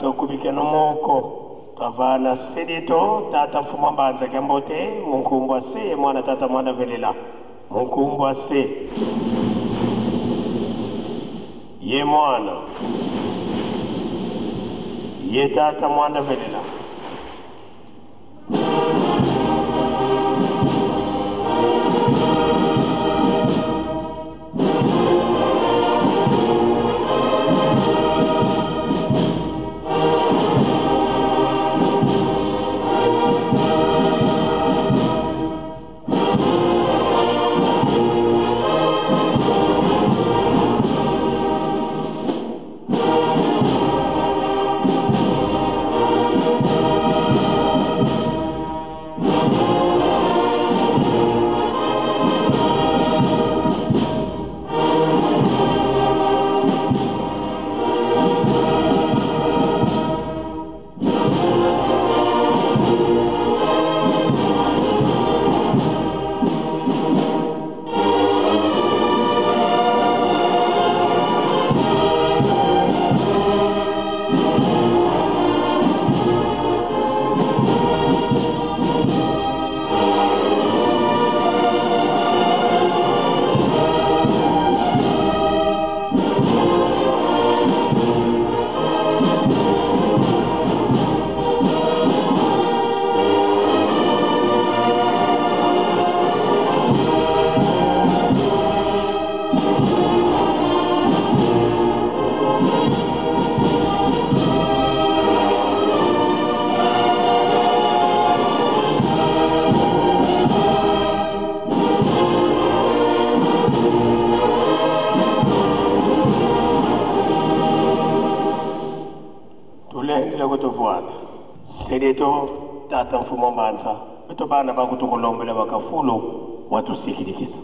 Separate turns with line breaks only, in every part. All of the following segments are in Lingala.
Tokubikeno moko twavana sedito tata mfumu mbanza kia mbote munkumbwa se mwana tata mwana velela munkumbwa se ye mwana ye tata mwana velela. Sedeto tata mfumo mbanza beto bana bakutukulombela bakafulu watusikilikisa.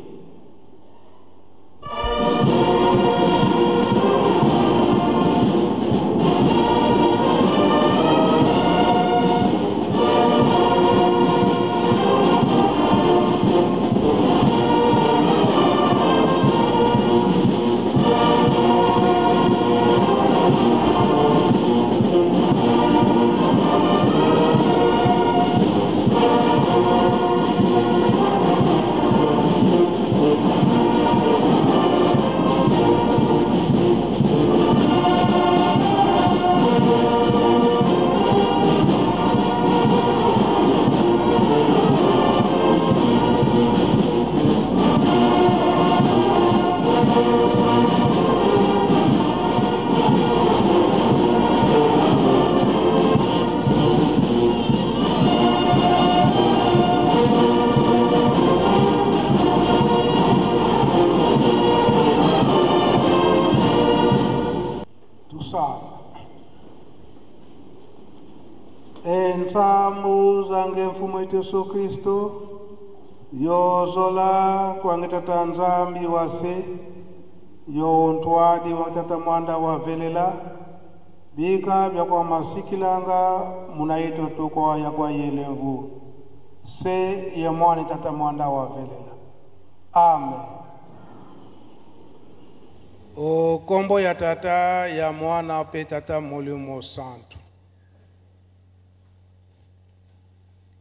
Yesu Kristo yozola kwangitata nzambi wase yontwadi wangitata mwanda wa velela bika bya kwa masikilanga munaito tukwa ya kwa yelemvu se ya mwani tata mwanda wa velela. Amen. O kombo ya tata ya mwana pe tata molimo santo.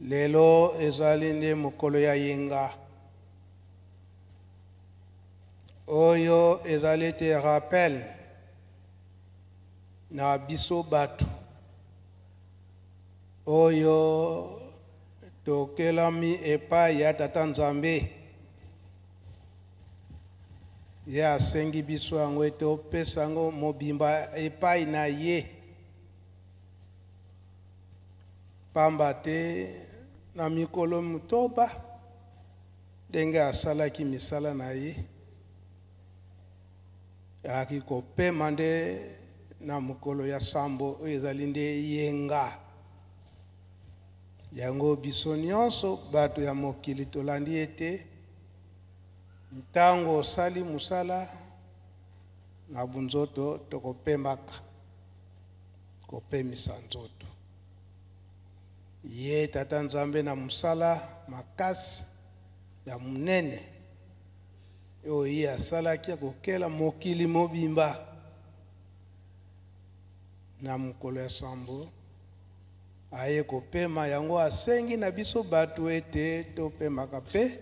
Lelo ezali nde mokolo ya yenga oyo ezali te rappel na biso bato oyo tokelami epai ya tata Nzambe. Ye asengi biso yango ete opesa yango mobimba epai na ye, pamba te na mikolo motoba ndenge asalaki misala na ye ayaki kopema nde na mokolo ya sambo oyo ezali nde yenga. Yango biso nyonso bato ya mokili tolandi ete ntango osali mosala na bunzoto tokopemaka kopemisa nzoto. Ye tata Nzambe na mosala makasi ya monene oyo ye asalaki ya kokela mokili mobimba. Na mokolo ya sambo aye kopema, yango asengi na biso bato ete topemaka mpe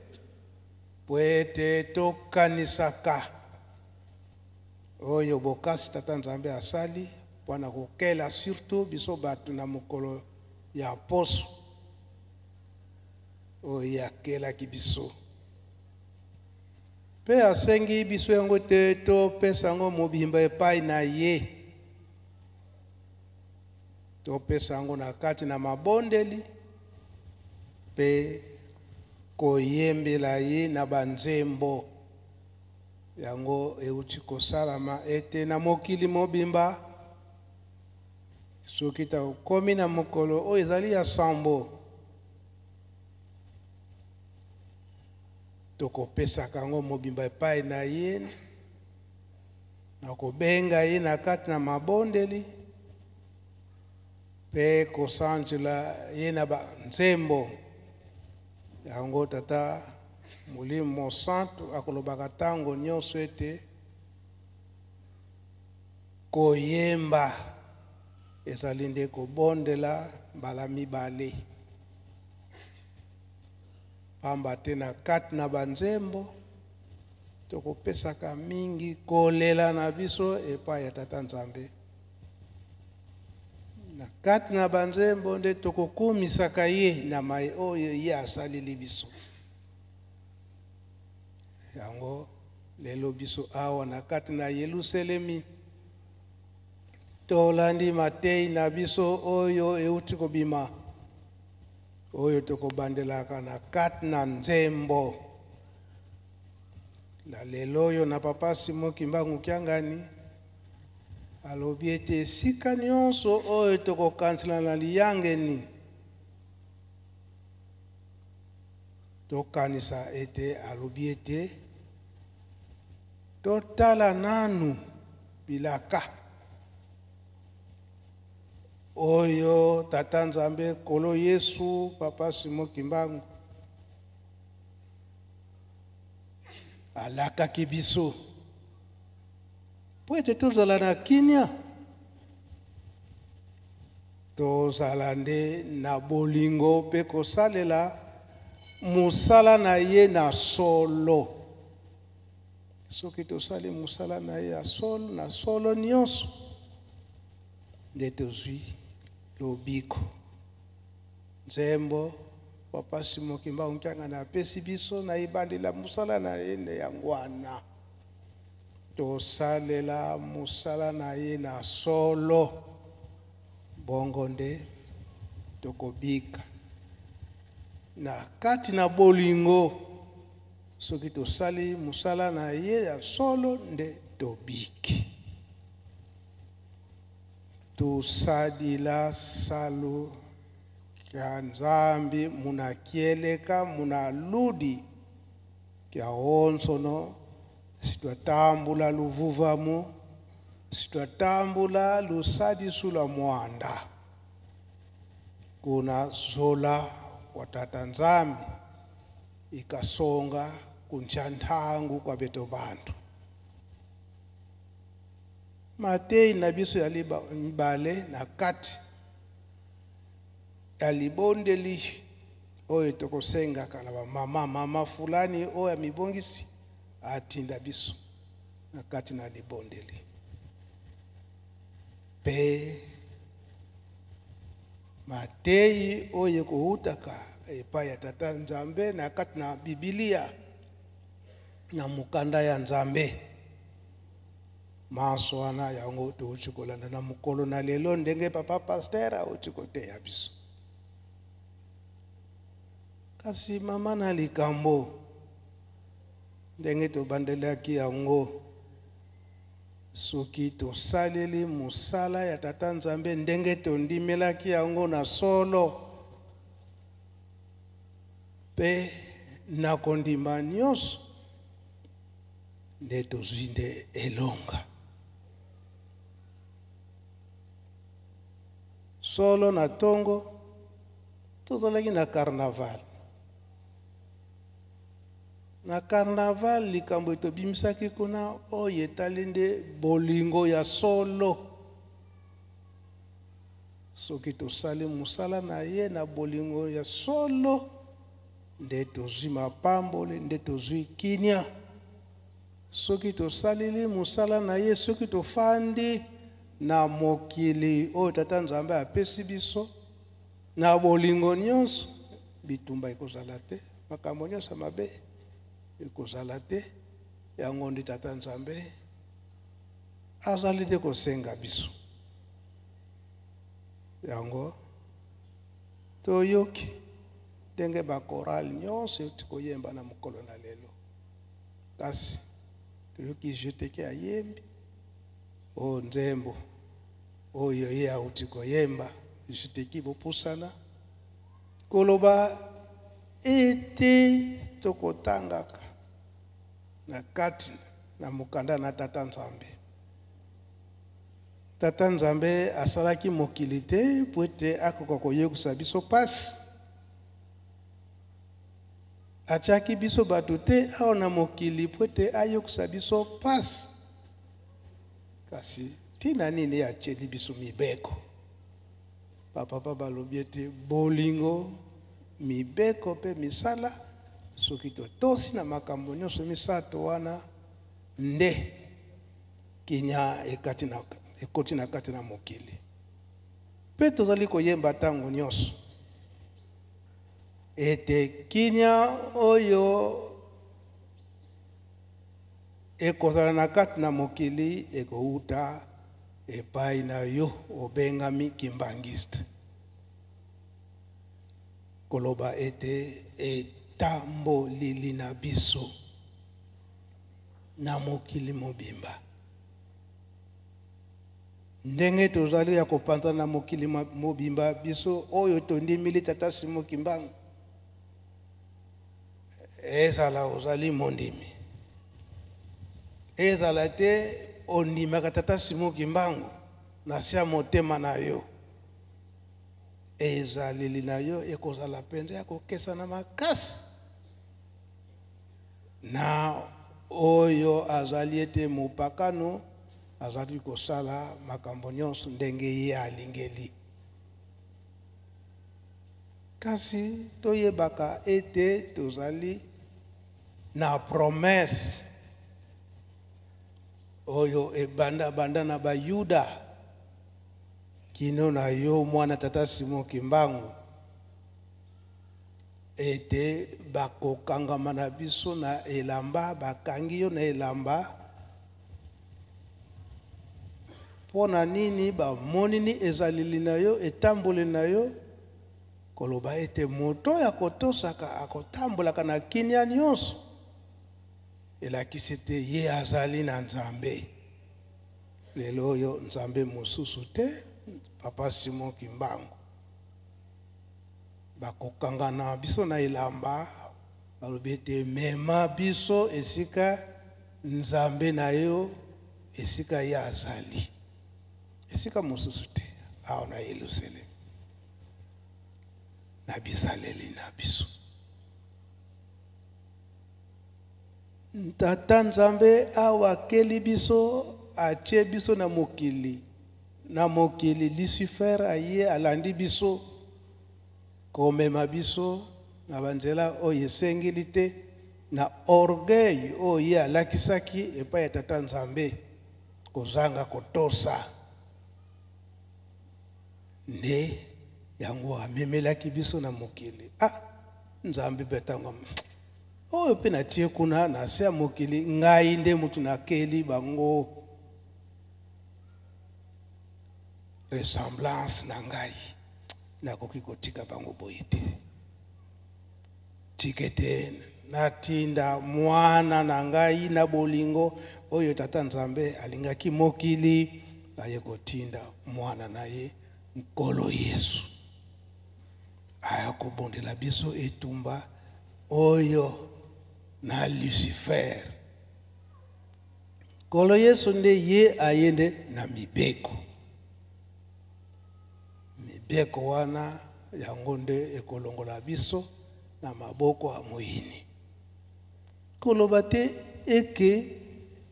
po ete tokanisaka oyo bokasi Tata Nzambe asali mpo na kokela surtout biso bato na mokolo ya poso oyo ye akelaki biso. Mpe asengi biso yango ete topesa yango mobimba epai na ye, topesa yango na kati na mabondeli mpe koyembela ye na banzembo. Yango euti kosalama ete na mokili mobimba, soki tokomi na mokolo oyo ezali ya sambo, tokopesaka yango mobimba epai na ye, na kobenga ye na kati na mabondeli mpe kosanzela ye na banzembo. Yango Tata Molimo Mosantu akolobaka ntango nyonso ete koyemba ezali nde kobondela mbala mibale, pamba te na kati na banzembo tokopesaka mingi kolela na biso epai ya Tata Nzambe. Na kati na banzembo nde tokokumisaka ye na maye oyo ye asaleli biso. Yango lelo biso awa na kati na Yelusalemi tolandi matei na biso oyo euti kobima, oyo tokobandelaka na kati na nzembo. Na lelo oyo na Papa Simon Kimbangu Kiangani alobi ete esika nyonso oyo tokokanisela na liyangeni, tokanisa ete alobi ete totala nanu bilaka oyo Tata Nzambe Nkolo Yesu Papa Simon Kimbangu alakaki biso po ete tozala na kimia, tozala nde na bolingo mpe kosalela mosala na ye na solo. Soki tosali mosala na ye ya solo na solo nyonso, nde tozwi lobiko. Nzembo Papa Simon Kimbangu Kiangani apesi biso na ebandeli ya mosala na ye nde yango wana. Tosalela mosala na ye na solo, bongo nde tokobika na kati na bolingo. Soki tosali mosala na ye ya solo nde tobiki. Tosadila salo ya Nzambi munakieleka munaludi kya onsono sitwatambula luvuvamu sitwatambula lusadisu lwa mwanda kuna zola wa Tata Nzambi ikasonga kuncha ntangu kwa beto bantu. Matei na biso ya mibale na kati ya libondeli oyo tokosengaka na bamama, mama fulani oyo amibongisi atinda biso na kati na libondeli. Pe matei oyo ekoutaka epai ya Tata Nzambe na kati na Bibilia na mokanda ya Nzambe. Manso wana yango touti kolanda na mokolo na lelo ndenge papa pasteur auti koteya biso. Kasi mama na likambo ndenge tobandelaki yango, soki tosaleli mosala ya Tata Nzambe ndenge tondimelaki yango na solo pe na kondima nyonso, nde tozwi nde elonga. Solo na tongo tozalaki na carnaval. Na carnaval likambo etobimisaki kuna oyo etali nde bolingo ya solo. Soki tosali mosala na ye na bolingo ya solo, nde tozwi mapamboli, nde tozwi kimia. Soki tosaleli mosala na ye, soki tofandi na mokili oyo Tata Nzambe apesi biso na bolingo nyonso, bitumba ekozala te, makambo nyonso ya mabe ekozala te. Yango nde Tata Nzambe azali nde kosenga biso. Yango toyoki ndenge bakorale nyonso euti koyemba na mokolo na lelo, kasi toyoki Jeteke ayembi oyo nzembo oyo ye auti koyemba. Jeteki bopusana koloba ete tokotangaka na kati na mokanda na Tata Nzambe. Tata Nzambe asalaki mokili te po ete akoka koyekisa biso pasi. Atiaki biso bato te awa na mokili po ete ayokisa biso pasi. Kasi ntina nini atieli biso mibeko? Bapapa balobi ete bolingo, mibeko mpe misala, soki totosi na makambo nyonso misato wana, nde kimia ekoti na kati na mokili. Mpe tozali koyemba ntango nyonso ete kimia oyo ekozala na kati na mokili ekouta epai na yo obengami kimbangiste. Koloba ete etambolili na biso na mokili mobimba. Ndenge tozali ya kopanza na mokili mobimba, biso oyo tondimili Tata Simon Kimbangu, ezala ozali mondimi, ezala te ondimaka Tata Simon Kimbangu na se ya motema na yo, ezaleli na yo ekozala mpenza ya kokesana makasi na oyo azali ete mopakano azali kosala makambo nyonso ndenge ye alingeli. Kasi toyebaka ete tozali na promesse oyo ebanda banda na Bayuda kino na yo mwana Tata Simon Kimbangu, ete bakokangama na biso na elamba, bakangi yo na elamba mpo na nini? Bamonini ezaleli na yo, etamboli na yo, koloba ete moto ya kotosaka akotambolaka na kimia nyonso, elakisi ete ye azali na Nzambe. Lelo oyo Nzambe mosusu te, Papa Simon Kimbangu. Bakokangana biso na elamba, balobi ete mema biso esika Nzambe na yo, esika ye azali, esika mosusu te, awa na Yelusalemi, na bizaleli na biso. Tata Nzambe awa akeli biso, atie biso na mokili. Na mokili Lucifer aye alandi biso komema biso na banzela oyo esengeli te, na orgueil oyo ye alakisaki epai ya Tata Nzambe, kozanga kotosa, nde yango amemelaki biso na mokili. Nzambe mpe ntango oyo mpe natie kuna na se ya mokili, ngai nde motu nakeli bango ressemblance na ngai, nakoki kotika bango boye te. Tika ete natinda mwana na ngai na bolingo oyo Tata Nzambe alingaki mokili, aye kotinda mwana na ye Nkolo Yesu aya kobondela biso etumba oyo na Lucifer. Nkolo Yesu nde ye aye nde na mibeko. Mibeko wana yango nde ekolongola biso na maboko ya moyini. Koloba te eke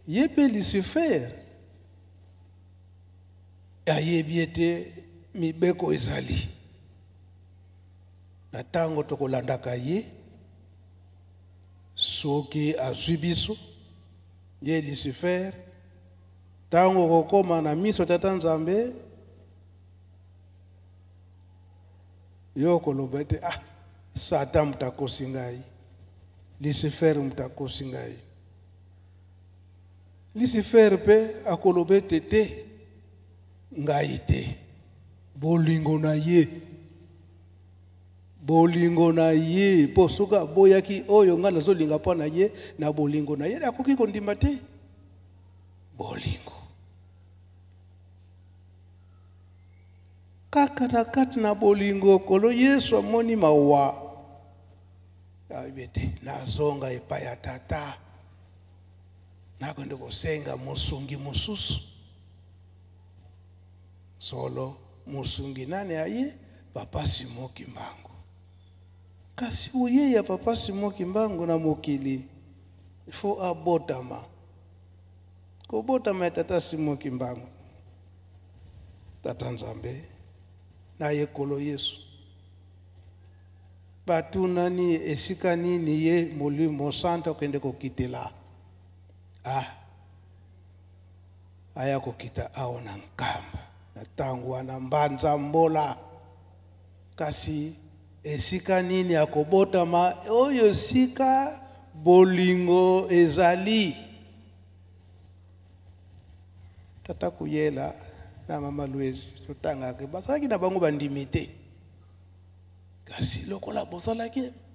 ye mpe Lucifer ayebi ete Mibeko ezali na ntango tokolandaka ye, soki azwi biso ye Lucifer, ntango okokoma na miso Tata Nzambe, yo okoloba ete ah, Satan moto akosi ngai, Lucifer moto akosi ngai. Lucifer mpe akoloba ete te, ngai te, bolingo na ye, bolingo na ye, mpo soki aboyaki oyo ngai nazolinga mpo na ye, na bolingo na ye akoki kondima te. Bolingo kaka na kati na bolingo, Nkolo Yesu amoni mawa, ayebi ete nazonga epai ya Tata, nakende kosenga mosungi mosusu. Solo mosungi nani aye? Papa Simon Kimbangu. Kasi boye ya Papa Simon Kimbangu na mokili, il faut abotama. Kobotama ya Tata Simon Kimbangu, Tata Nzambe na ye Nkolo Yesu, batunani esika nini ye Molimo Santo akende kokitela. Ah, aya kokita awa na Nkamba na ntango wana Mbanza Mbola. Kasi esika nini akobotama? Oyo esika bolingo ezali. Tata Kuyela na Mama Louise totangaka, bazalaki na bango bandimi te, kasi lokola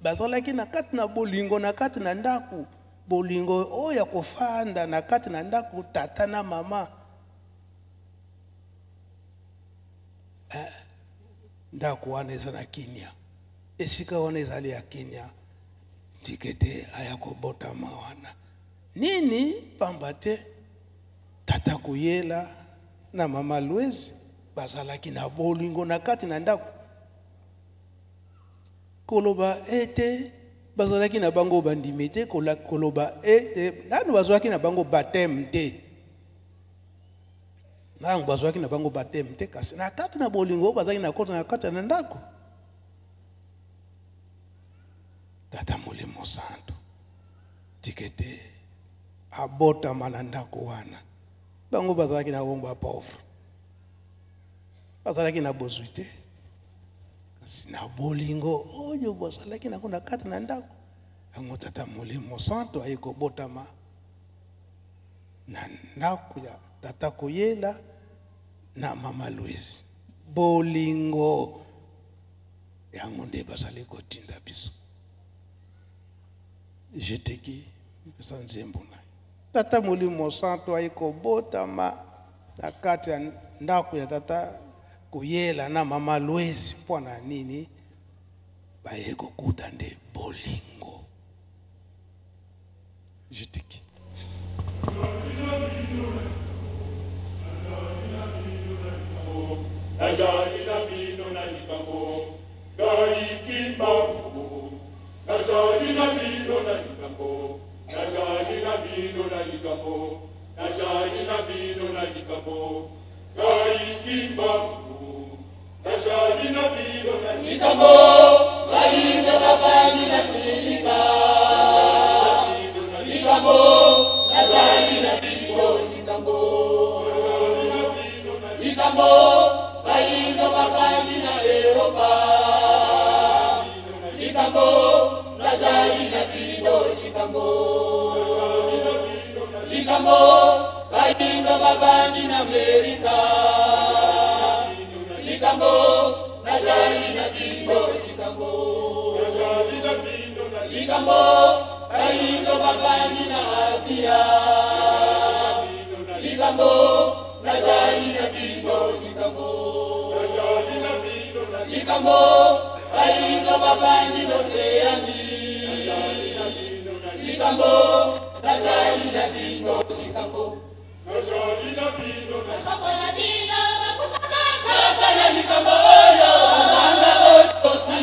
bazalaki na kati na bolingo na kati na ndako, bolingo oyo ya kofanda na kati na ndako tata na mama, ndako wana eza na kimia, esika wana ezali ya kimia, tikete aya kobotama wana nini, pamba te Tata Kuyela na Mama Louise bazalaki na bolingo na kati na ndako. Koloba ete bazalaki na bango bandimi te, koloba ete nanu bazwaki na bango baptême te, nanu bazwaki na bango baptême te, kasi na kati na bolingo bazalaki na kota na kati na ndako. Tata Molimo Santo tikete abotama na ndako wana. Bango bazalaki na bongo ba pauvre, bazalaki na bozwi te, kasi na bolingo oyo bazalaki nango na kati na ndako yango, Tata Molimo Santo aye kobotama na ndako ya Tata Koyela na Mama Louise. Bolingo yango nde bazali kotinda biso. Jeteki eza nzembo na Tata Molimo Santo aye kobotama na kati ya ndako ya Tata Koyela na Mama Louise. Mpo na nini? Baye kokuta nde bolingo. Jeteki.
Nazali na bino na likambo, ngai Kimbangu. Nazali na bino na likambo, nazali na bino na likambo, nazali na bino na likambo, ngai Kimbangu. Nazali na bino na
likambo, bayindo bafandi na Afrika. Likambo, nazali na bino likambo. Likambo, bayindo bafandi na Eropa. Likambo, nazali na bino likambo. Likambo, bayindo bafandi na Amerika. Likambo, nazali na bino likambo. Likambo, bayindo bafandi na Asia. Likambo, nazali na bino likambo. Likambo, bayindo bafandi na Oceani. Likambo, nazali na bino likambo. Kaka na likambo oyo bazanga botosi.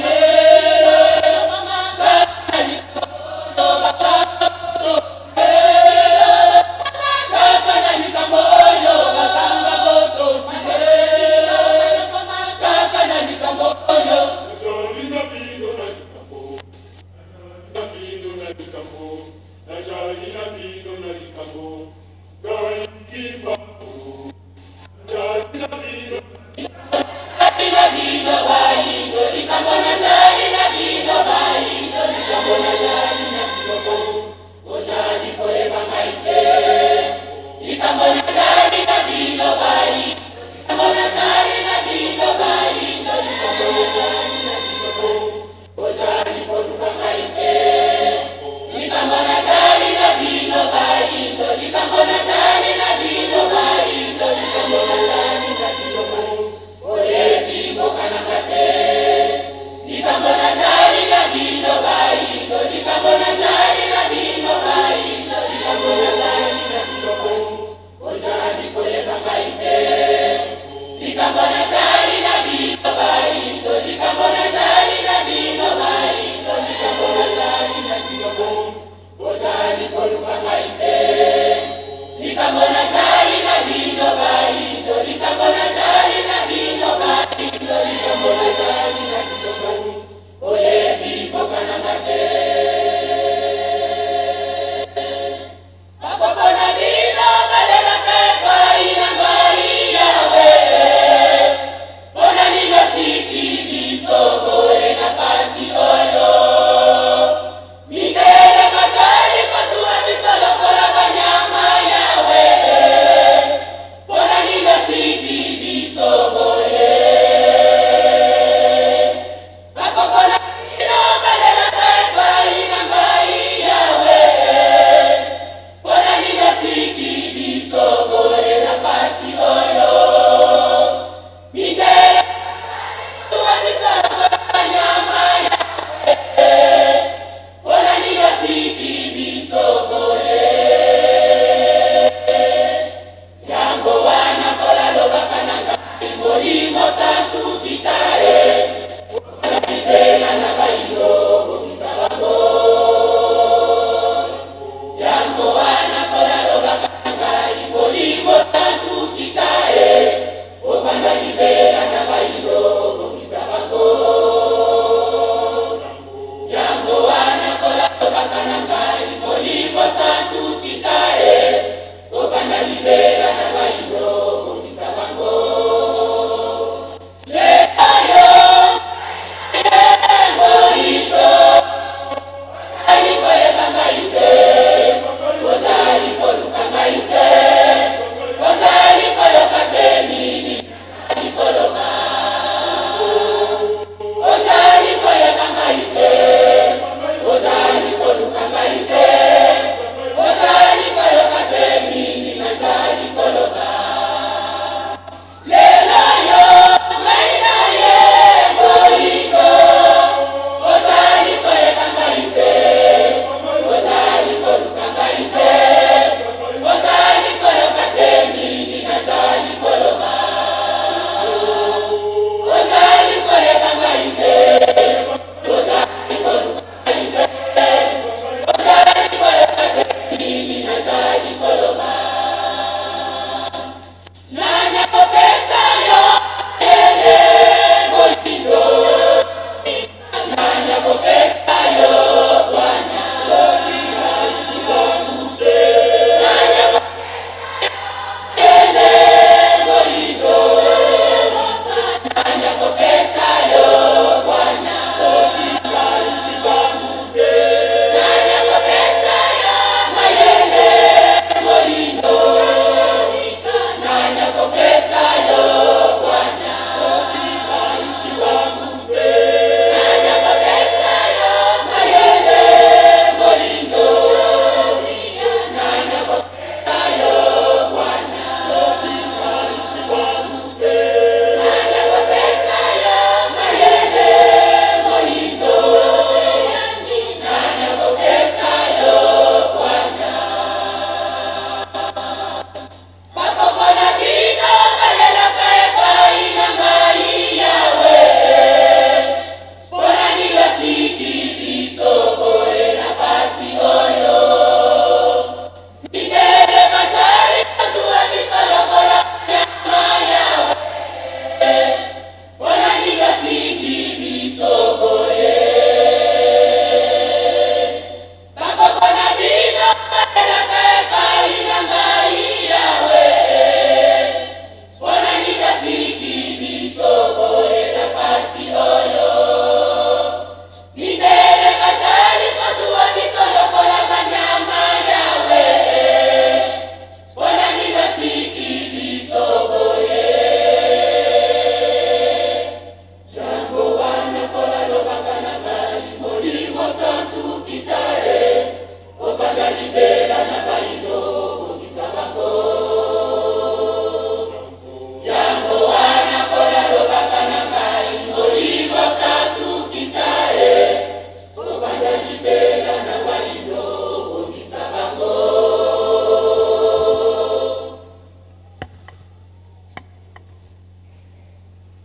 Kaka na likambo oyo bazanga botosi. Kaka na likambo oyo bazanga botosi.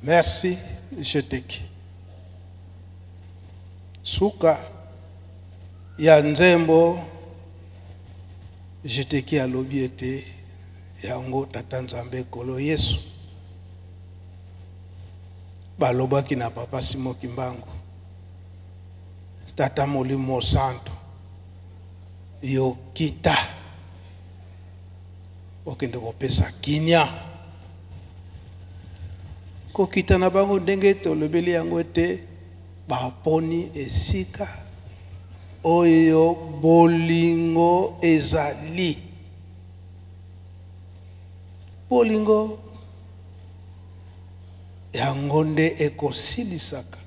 Merci Jeteki. Suka ya nzembo Jeteki alobi ete yango Tata Nzambe Nkolo Yesu balobaki na Papa Simon Kimbangu, Tata Molimo Santo, yo kita okende kopesa kimia. Kokita na bango ndenge tolobeli yango ete baponi esika oyo bolingo ezali. Bolingo yango nde ekosilisaka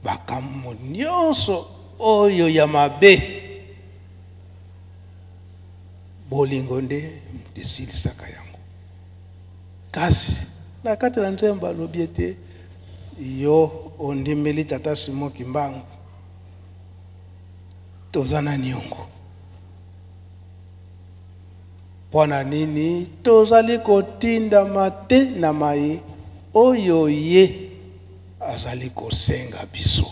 makambo nyonso oyo ya mabe. Bolingo nde moto esilisaka yango. Kasi na kati na nzembo alobi ete yo ondimeli Tata Simon Kimbangu, toza na niongo. Mpo na nini tozali kotindama te na mai oyo ye azali kosenga biso?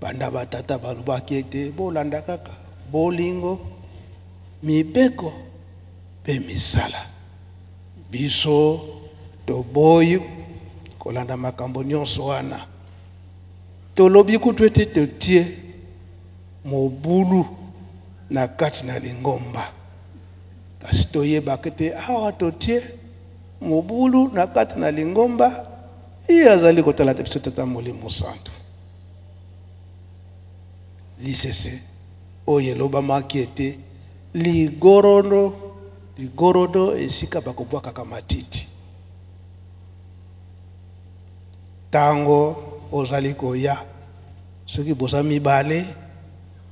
Banda batata balobaki ete bolanda kaka bolingo, mibeko mpe misala. Biso toboyi kolanda makambo nyonso wana. Tolobi kutu ete totie mobulu na kati na lingomba. Kasi toyebaka ete awa totie mobulu na kati na lingomba, ye azali kotala te biso Tata Molimo Santu. Lisese oyo elobamaki ete ligorodo, ligorodo esika bakobwakaka matiti. Tango ozali koya, soki boza mibale,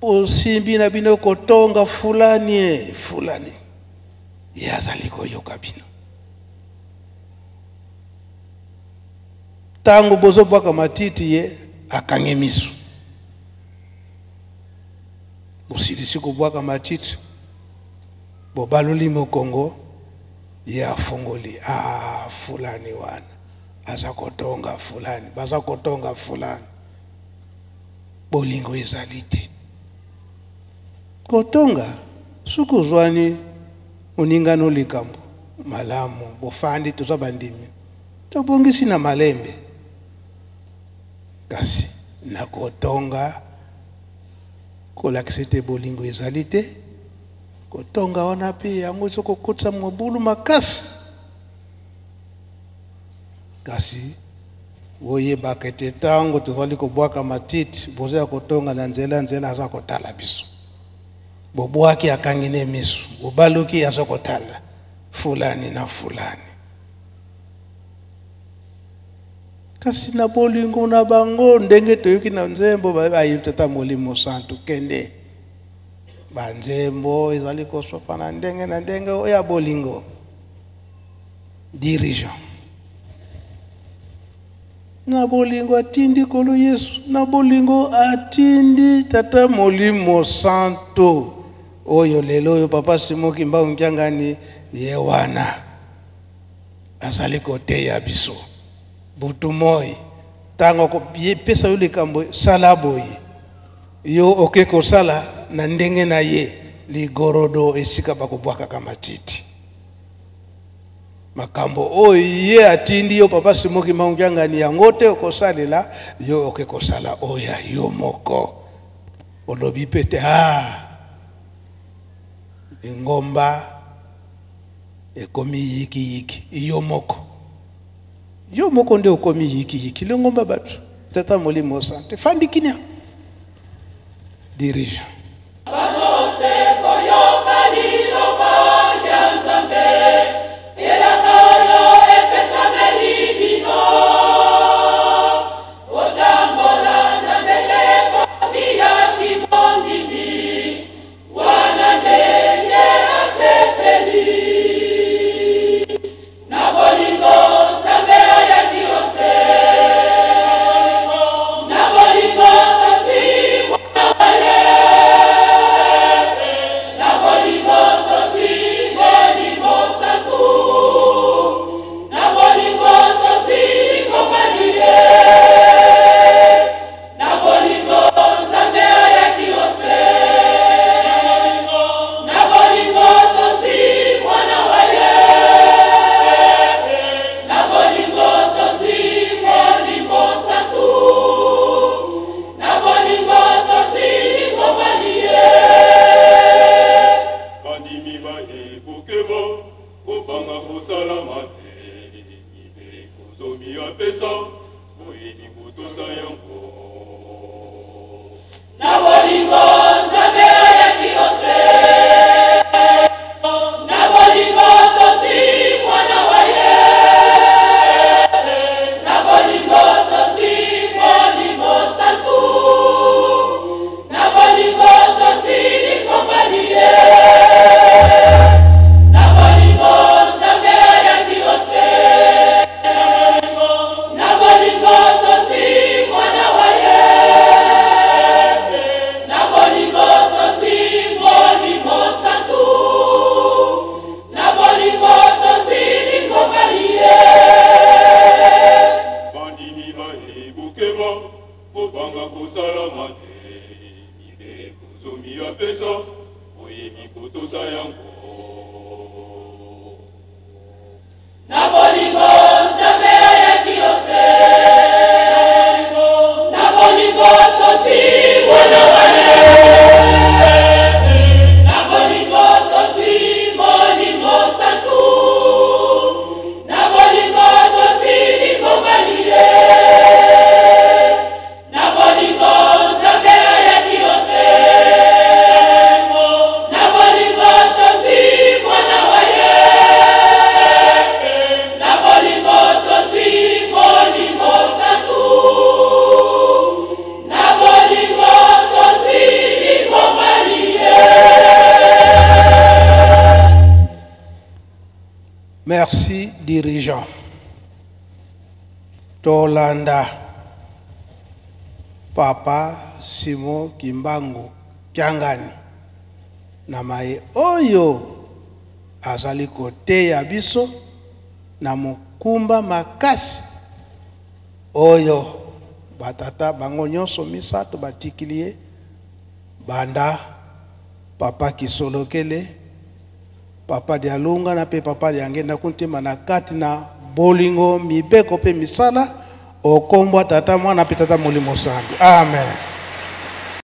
bosimbi na bino kotonga fulani e fulani, ye azali koyoka bino. Tango bozobwaka matiti, ye akangi miso. Bosilisi kobwaka matiti, bobaloli mokongo, ye afongoli. Ah, fulani wana aza kotonga fulani, baza kotonga fulani. Bolingo ezali te. Kotonga, soki ozwani moningano likambo malamu, bofandi, toza bandimi, tobongisi na malembe. Kasi na kotonga, kolakisa ete bolingo ezali te. Kotonga wana mpe yango ezo kokotisa mobulu makasi. Kasi boyebaka ete ntango tozali kobwaka matiti, boza ya kotonga na nzela, nzela aza kotala biso. Bobwaki akangi ne miso, bobaluki aza kotala fulani na fulani. Kasi na bolingo na bango, ndenge toyoki na nzembo, bayebi Tata Molimo Santu, kende. Banzembo ezali kosopa na ndenge na ndenge oyo ya bolingo. Dirigeant na bolingo atindi Nkolo Yesu, na bolingo atindi Tata Molimo Santo, oyo lelo oyo Papa Simon Kimbangu Kiangani ye wana azali koteya biso butu moi. Ntango akopesa yo likambo, sala boye, yo oke kosala na ndenge na ye, ligorodo esika bakobwakaka matiti. Makambo oyo ye atindi yo Papa Simon Kimbangu Kiangani, yango te okosalela, yo oke kosala oyo ya yo moko. Olobi pe te, ah, lingomba ekomi yikiyiki, yo moko. Yo moko nde okomi yikiyiki, lingomba bato. Tata Molimo Santo, fandi kimia. Dirigeant.
Tokotosa yango.
Na bolingo Nzambe ayaki ose Na bolingo tozwi mwana wa ye Na bolingo tozwi Molimo Santu Na bolingo tozwi lingomba liye Na bolingo Nzambe ayaki ose Na bolingo tozwi mwana wa ye Na bolingo tozwi Molimo Santu Na bolingo tozwi lingomba liye.
Merci dirigeant. Tolanda Papa Simon Kimbangu Kiangani na maye oyo azali koteya biso na mokumba makasi oyo batata bango nyonso misato batikili ye banda Papa Kisolokele, Papa Dialungana mpe Papa Diangenda Kuntima na kati na bolingo, mibeko mpe misala okombwa Tata, Mwana mpe Tata Molimo Santu. Amen.